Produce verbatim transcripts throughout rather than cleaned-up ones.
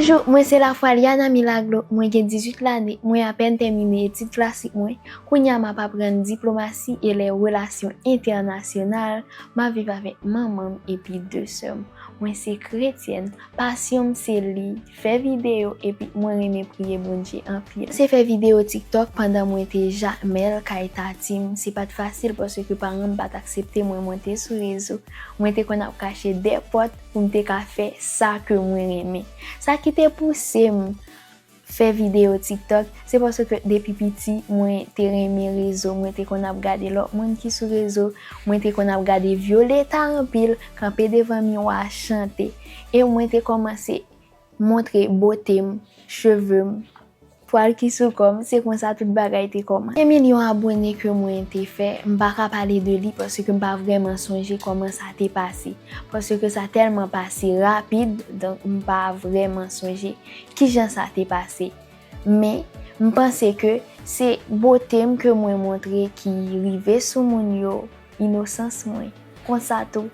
Bonjou, mwen se Lafwa Liana Milagro, mwen gen dizuit lane, mwen apèn tèmine etid klasik mwen. Kounye a m ap aprann diplomasi e lè relasyon entènasyonal, m ap viv avèk manman m epi de sè m. Mwen se kretyèn, pasyon m se li, fè videyo epi mwen renmen priye Bondye anpil. Se fè videyo TikTok pandan mwen te Jakmèl kay tati m, se pa t fasil paske paran m pa t aksepte mwen monte sou rezo. Mwen te konn ap kache dèyè pòt pou m te ka fè sa ke mwen renmen. Sa ki te pouse m fè videyo TikTok, se paske depi piti, mwen te renmen rezo, mwen te konn ap gade lòt moun ki sou rezo, mwen te konn ap gade Violeta anpil, kanpe devan miwa chante. E mwen te kòmanse montre bote m, cheve m, pwal ki sou kò m, se konsa tout bagay te kòmanse. Premye milyon abone ke mwen te fè, m pa ka pale de li paske m pa vrèman sonje kòman sa te pase. Paske sa tèlman pase rapid, donk m pa vrèman sonje kijan sa te pase. Men, m panse ke se bote m ke mwen montre ki rive sou moun yo, inosans mwen. Konsa tou,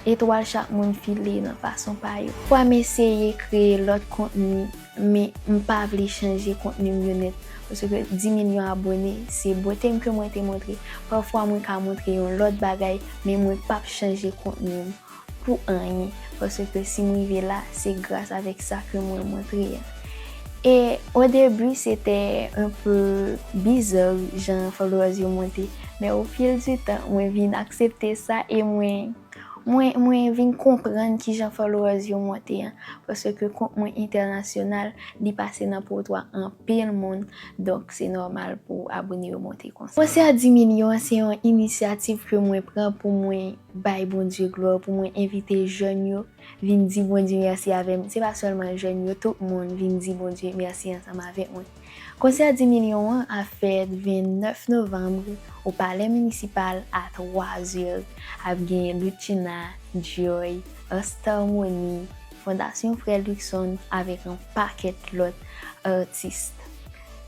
etwal chak moun file nan fason pa yo. Pafwa m eseye kreye lòt kontni, men m pa vle chanje kontni m yo nèt. Paske dis milyon abone, se bote m ke mwen te montre. Pafwa mwen ka montre yon lòt bagay, men mwen p ap chanje kontni m pou anyen. Paske si m rive la, se gras avèk sa ke mwen montre a. E o debi, se te un peu bizarre jan followers yo monte. Men au fil du temps, mwen vin aksepte sa e mwen, mwen, mwen vin konprann kijan followers yo monte an. Paske kont mwen entènasyonal, li pase nan pwotwa anpil moun. Donk, se nòmal pou abone yo monte konsa. Konsè a dis milyon an, se yon inisyativ ke mwen pran pou mwen bay Bondye glwa, pou mwen envite jèn yo vin di Bondye mèsi avè m. Se pa sèlman jèn yo, tout moun vin di Bondye mèsi ansanm avèk mwen. Konsè a dis milyon an ap fèt vennèf novanm o Palè Minisipal a twa zè. Ap gen Luchina, Joy, Asta Harmony, Fondasyon Frè Luckson avèk yon pakèt lòt atis.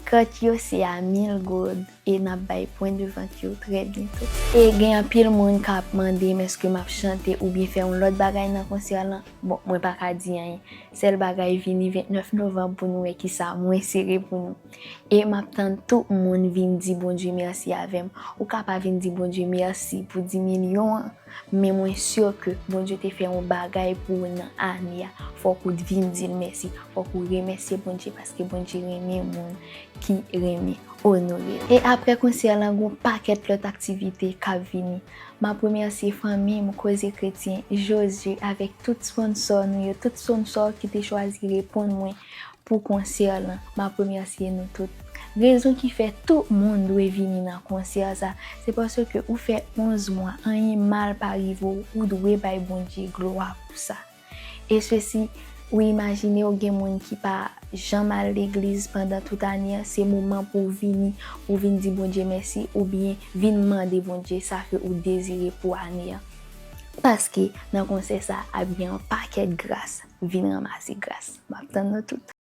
Kat yo se a mil goud e n ap bay pwen de vant yo trè byento. E gen anpil moun k ap mande m èske m ap chante oubyen fè yon lòt bagay nan konsè lan. Bon, mwen pa ka di anyen. Sèl bagay, vini vennèf novanm pou nou wè kisa mwen sere pou nou. E m ap tann tout moun vin di Bondye mèsi avè m. Ou ka pa vin di Bondye mèsi pou dis milyon an, men mwen si ke Bondye te fè yon bagay pou ou nan ane a. Fòk ou vin di l mèsi. Fòk ou remèsye Bondye paske Bondye renmen moun ki renmen onore l. E apre konsè lan, gen yon pakèt lòt aktivite k ap vini. M ap remèsye fanmi m, Koze Kretyen, Jozye, avèk tout sponsò nou yo, tout sponsò ki te chwazi reponn mwen pou konsè lan. M ap remèsye nou tout. Rezon ki fè tout moun dwe vini nan konsè sa, se paske ou fè onz mwa, anyen mal pa rive w, ou dwe bay Bondye glwa pou sa. E sesi, ou imajine w gen moun ki pa janm al legliz pandan tout ane an, se moman pou w vini, pou w vin di Bondye mèsi, oubyen vin mande Bondye sa ke ou dezire pou ane an. Paske nan konsè sa, ap gen yon pakèt gras, vin ranmase gras. M ap tann nou tout.